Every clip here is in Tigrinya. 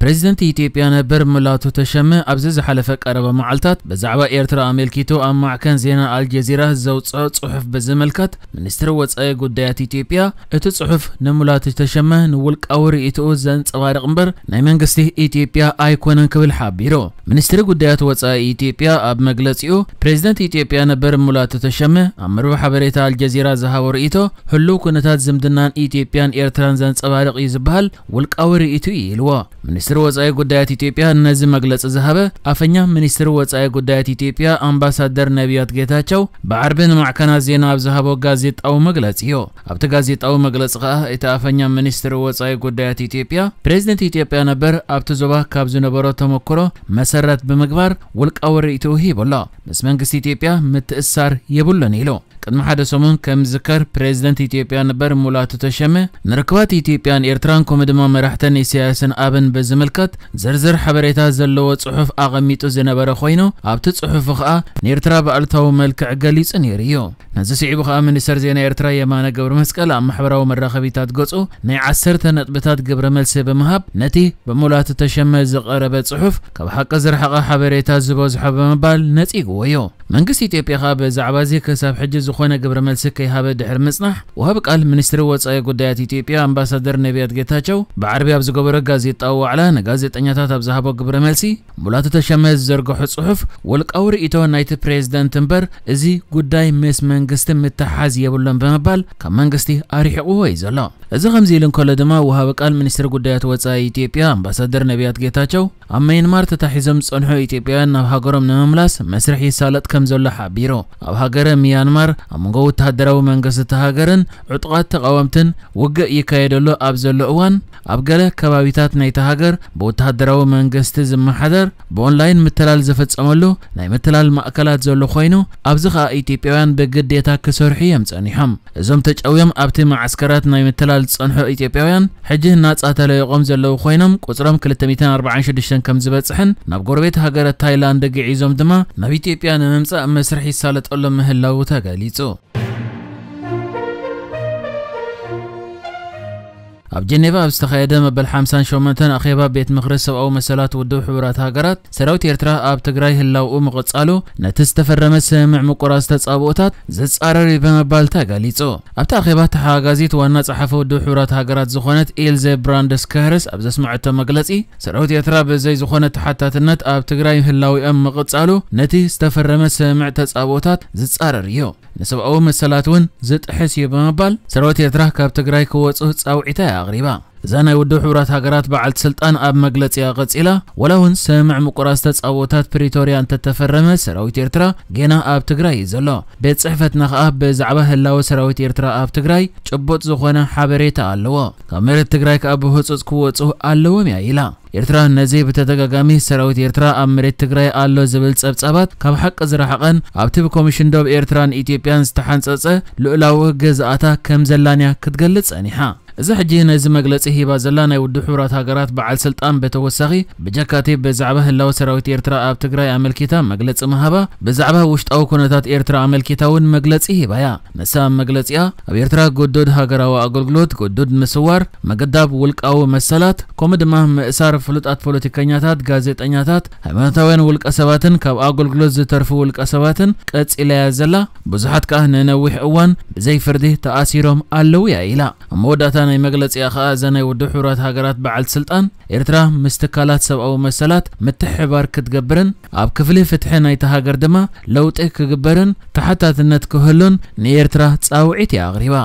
ፕሬዚደንት ኢትዮጵያ ነበር ሙላቱ ተሸመ ኣብዚ ዝሓለፈ ቀረባ መዓልታት ብዛዕባ ኤርትራ ኣመልኪቱ ኣብ ማዕከን ዜና ኣልጀዚራ ዘውፅኦ ፅሑፍ ብዝምልከት፣ ሚኒስትሪ ወፃኢ ጉዳያት ኢትዮጵያ እቲ ፅሑፍ ንሙላቱ ተሸመ ንውልቃዊ ርእይትኡ ዘንፀባርቕ እምበር ናይ መንግስቲ ኢትዮጵያ ኣይኮነን ክብል ሓቢሩ። ሚኒስትሪ ጉዳያት ወፃኢ ኢትዮጵያ ኣብ መግለፂኡ፣ ፕሬዚደንት ኢትዮጵያ ነበር ሙላቱ ተሸመ ኣብ መርበብ ሓበሬታ ኣልጀዚራ ዝሃቦ ርእይቶ፣ ህሉው ኩነታት ዝምድናን ኢትዮጵያን ኤርትራን ዘንፀባርቕ እዩ ዝበሃል ውልቃዊ ርእይቶ እዩ ኢልዎ። ሚኒስትሪ ወፃኢ ጉዳያት ኢትዮጵያ ነዚ መግለፂ ዝሃበ ኣፈኛ ሚኒስትሪ ወፃኢ ጉዳያት ኢትዮጵያ ኣምባሳደር ነቢያት ጌታቸው ብዓርቢ ንማዕከናት ዜና ኣብ ዝሃቦ ጋዜጣዊ መግለፂ እዩ። ኣብቲ ጋዜጣዊ መግለፂ ከኣ እቲ ኣፈኛ ሚኒስትሪ ወፃኢ ጉዳያት ኢትዮጵያ፣ ፕሬዚደንት ኢትዮጵያ ነበር ኣብቲ ዞባ ካብ ዝነበሮ ተመክሮ መሰረት ብምግባር ውልቃዊ ርእይትኡ ሂቡ ኣሎ። ምስ መንግስቲ ኢትዮጵያ ምትእስሳር የብሉን ኢሉ። ቅድሚ ሓደ ሰሙን ከም ዝዝከር ፕሬዚደንት ኢትዮጵያ ነበር ሙላቱ ተሸመ ንርክባት ኢትዮጵያን ኤርትራን ከምኡ ድማ መራሕተን ኢሳያስን ኣብን ብዝምልከት ዝርዝር ሓበሬታ ዘለዎ ጽሑፍ ኣቐሚጡ ዝነበረ ኮይኑ ኣብቲ ጽሑፉ ከኣ ንኤርትራ ብኣሉታዊ መልክዕ ገሊጹ ነይሩ እዩ። ነዚ ስዒቡ ከኣ ሚኒስተር ዜና ኤርትራ የማነ ገብረ መስቀል ኣብ ማሕበራዊ መራኸቢታት ገጹ ናይ ዓሰርተ ነጥብታት ግብረ መልሲ ብምሃብ ነቲ ብሙላቱ ተሸመ ዝቐረበ ጽሑፍ ካብ ሓቂ ዝረሓቐ ሓበሬታ ዝበዝሖ ብምባል ነጺግዎ እዩ። መንግስቲ ኢትዮጵያ ከኣ ብዛዕባ እዚ ክሳብ ሕጂ ዝኾነ ግብረ መልሲ ከይሃበ ድሕሪ ምጽናሕ፣ ወሃቢ ቃል ሚኒስትሪ ወጻኢ ጉዳያት ኢትዮጵያ ኣምባሳደር ነቢያት ጌታቸው ብዓርቢ ኣብ ዝገበሮ ጋዜጣዊ ዋዕላ ንጋዜጠኛታት ኣብ ዝሃቦ ግብረ መልሲ፣ ሙላቱ ተሸመ ዝዘርግሖ ጽሑፍ ውልቃዊ ርእይቶ ናይቲ ፕሬዝደንት እምበር እዚ ጉዳይ ምስ መንግስቲ ምትሓዝ የብሉን ብምባል ካብ መንግስቲ ኣርሒቕዎ እዩ ዘሎ። እዚ ከምዚ ኢሉ እንከሎ ድማ ወሃቢ ቃል ሚኒስትሪ ጉዳያት ወጻኢ ኢትዮጵያ ኣምባሳደር ነቢያት ጌታቸው ኣብ ማይንማር ተታሒዞም ዝጸንሑ ኢትዮጵያውያን ናብ ሃገሮም ንምምላስ መስርሕ ይሳለጥ ከም ዘሎ ሓቢሩ። ኣብ ሃገረ ሚያንማር ኣብ መንጎ ወተሃደራዊ መንግስቲ እታ ሃገርን ዕጡቓት ተቓወምትን ውግእ ይካየደሉ ኣብ ዘሎ እዋን ኣብ ገለ ከባቢታት ናይታ ሃገር ብወተሃደራዊ መንግስቲ ዝመሓደር ብኦንላይን ምትላል ዝፍጸመሉ ናይ ምትላል ማእከላት ዘሎ ኮይኑ ኣብዚ ኸኣ ኢትዮጵያውያን ብግዴታ ክሰርሑ እዮም ጸኒሖም። እዞም ተጨውዮም ኣብቲ መዓስከራት ናይ ምትላል ዝጸንሑ ኢትዮጵያውያን ሕጂ ናጻ ተለቂቖም ዘለዉ ኮይኖም ቁጽሮም ክልተ ሚእትን ኣርባዓን ሽዱሽተን ከም ዝበጽሕን ናብ ጎረቤት ሃገረ ታይላንድ ግዒዞም ድማ ናብ ኢትዮጵያ ንምምጻእ መስርሕ ይሳለጠሎም ምህላዉ ተገሊጹ። ኣብ ጀኔቫ ኣብ ዝተኻየደ መበል ሓምሳን ሸሞንተን ኣኼባ ቤት ምኽሪ ሰብኣዊ መሰላት ውድብ ሕቡራት ሃገራት ሰራዊት ኤርትራ ኣብ ትግራይ ህላውኡ ምቕጻሉ ነቲ ዝተፈረመ ስምምዕ ምቁራጽ ተጻብኦታት ዝጻረር እዩ ብምባል ተገሊጹ። ኣብቲ ኣኼባ ተሓጋጋዚት ዋና ጸሓፊ ውድብ ሕቡራት ሃገራት ዝኾነት ኢልዘ ብራንደስ ከህርስ ኣብ ዘስመዐቶ መግለጺ፣ ሰራዊት ኤርትራ ብዘይ ዝኾነ ተሓታትነት ኣብ ትግራይ ህላዊኦም ምቕጻሉ ነቲ ዝተፈረመ ስምምዕ ተጻብኦታት ዝጻረር እዩ፣ ንሰብኣዊ መሰላት እውን ዝጥሕስ እዩ ብምባል ሰራዊት ኤርትራ ካብ ትግራይ ክወጹ ጻውዒታ እያ ኣቕሪባ። እዛ ናይ ውድብ ሕቡራት ሃገራት በዓልቲ ስልጣን ኣብ መግለጺኣ ቀጺላ፣ ወላ እውን ስምምዕ ምቁራጽ ተጻብኦታት ፕሪቶርያ እንተተፈረመ ሰራዊት ኤርትራ ጌና ኣብ ትግራይ እዩ ዘሎ። ቤት ጽሕፈትና ከኣ ብዛዕባ ህላወ ሰራዊት ኤርትራ ኣብ ትግራይ ጭቡጥ ዝኾነ ሓበሬታ ኣለዎ። ካብ መሬት ትግራይ ከኣ ብህጹጽ ክወጹ ኣለዎም እያ ኢላ። ኤርትራ ነዚ ብተደጋጋሚ ሰራዊት ኤርትራ ኣብ መሬት ትግራይ ኣሎ ዝብል ጸብጻባት ካብ ሓቂ ዝረሓቐን ኣብቲ ብኮሚሽን ዶብ ኤርትራን ኢትዮጵያን ዝተሓንጸጸ ልኡላዊ ግዝኣታ ከም ዘላን እያ ክትገልጽ ጸኒሓ። እዚ ሕጂ ነዚ መግለጺ ሂባ ዘላ ናይ ውድብ ሕቡራት ሃገራት በዓል ስልጣን ብተወሳኺ ብጀካቲ ብዛዕባ ህላወ ሰራዊት ኤርትራ ኣብ ትግራይ ኣመልኪታ መግለጺ ምሃባ ብዛዕባ ውሽጣዊ ኩነታት ኤርትራ ኣመልኪታ እውን መግለጺ ሂባ እያ። ንሳ ኣብ መግለጺኣ ኣብ ኤርትራ ግዱድ ሃገራዊ ኣገልግሎት፣ ግዱድ ምስዋር፣ ምግዳብ ውልቃዊ መሰላት፣ ከምኡ ድማ ምእሳር ፍሉጣት ፖለቲከኛታት፣ ጋዜጠኛታት፣ ሃይማኖታውያን ውልቀ ሰባትን ካብ ኣገልግሎት ዝተርፉ ውልቀ ሰባትን ቀጺላ እያ ዘላ። ብዙሓት ከኣ ንነዊሕ እዋን ብዘይ ፍርዲ ተኣሲሮም ኣለዉ እያ ኢላ። ኣብ መወዳእታ ናይ መግለጺኣ ከኣ እዛ ናይ ውድብ ሕቡራት ሃገራት በዓልቲ ስልጣን ኤርትራ ምስ ትካላት ሰብኣዊ መሰላት ምትሕብባር ክትገብርን ኣብ ክፍሊ ፍትሒ ናይታ ሃገር ድማ ለውጢ ክግበርን ተሓታትነት ክህሉን ንኤርትራ ጻውዒት እያ ኣቕሪባ።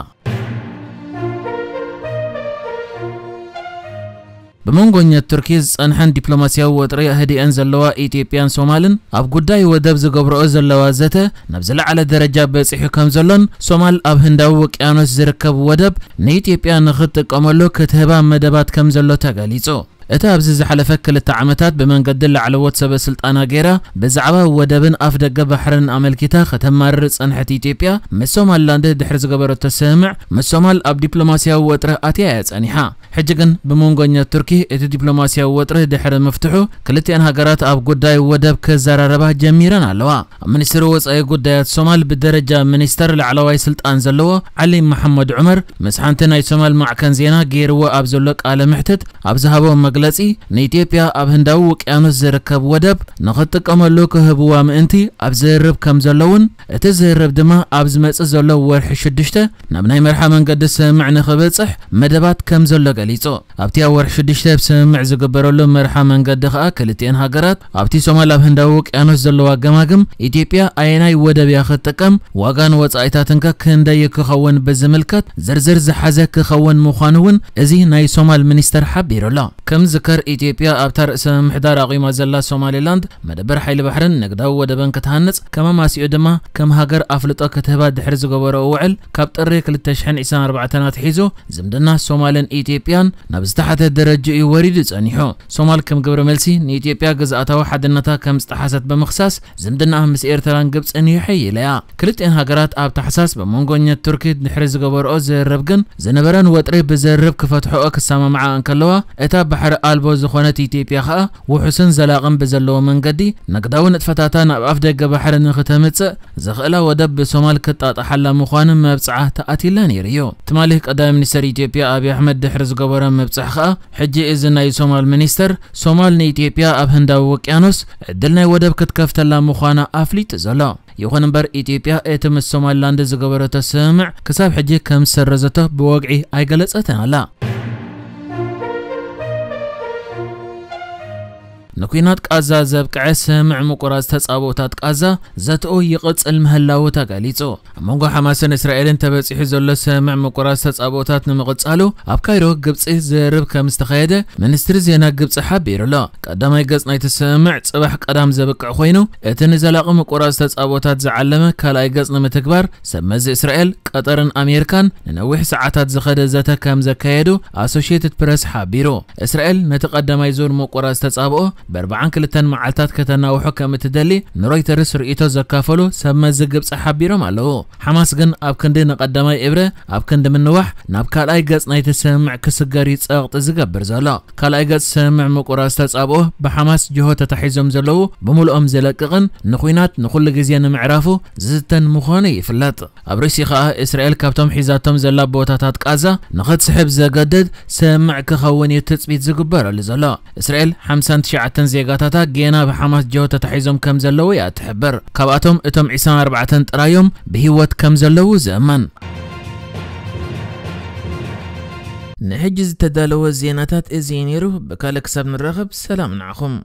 ብመንጎኛ ቱርኪ ዝጸንሐን ዲፕሎማስያዊ ወጥሪ ኣህዲአን ዘለዋ ኢትዮጵያን ሶማልን ኣብ ጉዳይ ወደብ ዝገብርኦ ዘለዋ ዘተ ናብ ዝለዓለ ደረጃ በጺሑ ከም ዘሎን ሶማል ኣብ ህንዳዊ ውቅያኖስ ዝርከብ ወደብ ንኢትዮጵያ ንኽትጥቀመሉ ክትህባ መደባት ከም ዘሎ ተገሊጹ። እቲ ኣብዚ ዝሓለፈ ክልተ ዓመታት ብመንገዲ ላዕለዎት ሰበ ስልጣና ገይራ ብዛዕባ ወደብን ኣፍ ደገ ባሕርን ኣመልኪታ ከተማርር ዝጸንሐት ኢትዮጵያ ምስ ሶማልላንድ ድሕሪ ዝገበረቶ ስምምዕ ምስ ሶማል ኣብ ዲፕሎማስያዊ ወጥሪ ኣትያ እያ ጸኒሓ። ሕጂ ግን ብመንጎኛ ቱርኪ እቲ ዲፕሎማስያዊ ወጥሪ ድሕሪ ምፍትሑ ክልቲኣን ሃገራት ኣብ ጉዳይ ወደብ ክዘራረባ ጀሚረን ኣለዋ። ኣብ ሚኒስትሪ ወጻኢ ጉዳያት ሶማል ብደረጃ ሚኒስተር ላዕለዋይ ስልጣን ዘለዎ ዓሊ መሐመድ ዑመር ምስ ሓንቲ ናይ ሶማል ማዕከን ዜና ገይርዎ ኣብ ዘሎ ቃለ ምሕትት ኣብ ዝሃቦ መግለጺ፣ ንኢትዮጵያ ኣብ ህንዳዊ ውቅያኖስ ዝርከብ ወደብ ንኽትጥቀመሉ ክህብዋ ምእንቲ ኣብ ዝርርብ ከም ዘለውን፣ እቲ ዝርርብ ድማ ኣብ ዝመጽእ ዘሎ ወርሒ ሽዱሽተ ናብ ናይ መርሓ መንገዲ ስምምዕ ንኽበጽሕ መደባት ከም ዘሎ ገሊጹ። ኣብቲ ኣብ ወርሒ ሽዱሽተ ስምምዕ ዝግበረሉ መርሓ መንገዲ ከኣ ክልቲኤን ሃገራት ኣብቲ ሶማል ኣብ ህንዳዊ ውቅያኖስ ዘለዋ ገማግም ኢትዮጵያ ኣየናይ ወደብ እያ ክትጥቀም፣ ዋጋን ወጻኢታትን ከ ክንደይ ክኸውን ብዝምልከት ዝርዝር ዝሓዘ ክኸውን ምዃኑ እውን እዚ ናይ ሶማል ሚኒስተር ሓቢሩ ኣሎ። ከም ዝከር ኢትዮጵያ ኣብታ ርእሰ ምምሕዳር ኣቑማ ዘላ ሶማሌላንድ መደበር ሓይሊ ባሕርን ንግዳዊ ወደብን ክትሃንጽ፣ ከም ኣማሲኡ ድማ ከም ሃገር ኣፍልጦ ክትህባ ድሕሪ ዝገበረኦ ውዕል፣ ካብ ጥሪ ክልተ ሽሕን ዕስራን ኣርባዕተን ኣትሒዙ ዝምድና ሶማልን ኢትዮጵያን ናብ ዝተሓተ ደረጃ እዩ ወሪዱ ጸኒሑ። ሶማል ከም ግብረ መልሲ ንኢትዮጵያ ግዝኣታዊ ሓድነታ ከም ዝጠሓሰት ብምኽሳስ፣ ዝምድና ምስ ኤርትራን ግብጽን ይሕይል እያ። ክልቲኤን ሃገራት ኣብ ታሕሳስ ብመንጎኛ ቱርኪ ድሕሪ ዝገበረኦ ዝርርብ ግን ዝነበረን ወጥሪ ብዝርርብ ክፈትሖኦ ክሰማምዓ እንከለዋ፣ እታ ባሕሪ ኣልቦ ዝኾነት ኢትዮጵያ ኸኣ ውሑስን ዘላቕን ብዘለዎ መንገዲ ንግዳዊ ንጥፈታታ ናብ ኣፍ ደገ ባሕሪ ንኽተምጽእ ዝኽእላ ወደብ ብሶማል ክጣጣሓላ ምዃኑ መብጽዓ ተኣትዩላ ነይሩ እዩ። ትማሊ ቀዳማይ ሚኒስተር ኢትዮጵያ ኣብይ ኣሕመድ ድሕሪ ዝገበሮ ምብጻሕ ኸኣ፣ ሕጂ እዚ ናይ ሶማል ሚኒስተር፣ ሶማል ንኢትዮጵያ ኣብ ህንዳዊ ውቅያኖስ ዕድል ናይ ወደብ ክትከፍተላ ምዃና ኣፍሊጡ ዘሎ። ይኹን እምበር፣ ኢትዮጵያ እቲ ምስ ሶማሊላንድ ዝገበረቶ ስምምዕ ክሳብ ሕጂ ከም ዝሰረዘቶ ብወግዒ ኣይገለጸትን ኣላ። ንኲናት ቃዛ ዘብቅዐ ስምምዕ ምቁራጽ ተጻብኦታት ቃዛ ዘትኦ ይቕጽል ምህላዉ ተገሊጹ። ኣብ መንጎ ሓማስን እስራኤልን ተበጺሑ ዘሎ ስምምዕ ምቁራጽ ተጻብኦታት ንምቕጻሉ ኣብ ካይሮ ግብጺ ዝርርብ ከም ዝተኻየደ ሚኒስትሪ ዜና ግብጺ ሓቢሩ ኣሎ። ቀዳማይ ገጽ ናይቲ ስምምዕ ጽባሕ ቀዳም ዘብቅዕ ኮይኑ፣ እቲ ንዘላቒ ምቁራጽ ተጻብኦታት ዝዓለመ ካልኣይ ገጽ ንምትግባር ሰብ መዚ እስራኤል፣ ቀጠርን ኣሜሪካን ንነዊሕ ሰዓታት ዝኸደ ዘተ ከም ዘካየዱ ኣሶሺየትድ ፕረስ ሓቢሩ። እስራኤል ነቲ ቀዳማይ ዙር ምቁራጽ ተጻብኦ ብኣርባዓን ክልተን መዓልታት ከተናውሖ ከም እትደሊ ንሮይተርስ ርእይቶ ዘካፈሉ ሰብ መዚ ግብጺ ሓቢሮም ኣለዉ። ሓማስ ግን ኣብ ክንዲ ንቀዳማይ እብረ ኣብ ክንዲ ምንዋሕ ናብ ካልኣይ ገጽ ናይቲ ስምምዕ ክስገር እዩ ጸቕጢ ዝገብር ዘሎ። ካልኣይ ገጽ ስምምዕ ምቁራጽ ተጻብኦ ብሓማስ ጅሆ ተታሒዞም ዘለዉ ብምልኦም ዝለቅቕን ንኹናት ንኹሉ ግዜ ንምዕራፉ ዝዝተን ምዃኑ ይፍለጥ። ኣብ ርእሲ ኸኣ እስራኤል ካብቶም ሒዛቶም ዘላ ቦታታት ቃዛ ንኽትስሕብ ዘገድድ ስምምዕ ክኸውን እዩ ትጽቢት ዝግበረሉ ዘሎ። እስራኤል ሓምሳን ትሽዓተን ዜጋታታ ጌና ብሓማስ ጅሆ ተታሒዞም ከም ዘለዉ እያ ትሕብር። ካብኣቶም እቶም ዕስራን ኣርባዕተን ጥራዮም ብህይወት ከም ዘለዉ ዝእመን። ንሕጂ ዝተዳለወ ዜናታት እዚ እዩ ነይሩ። ብካልእ ክሳብ ንራኸብ ሰላም ንዓኹም።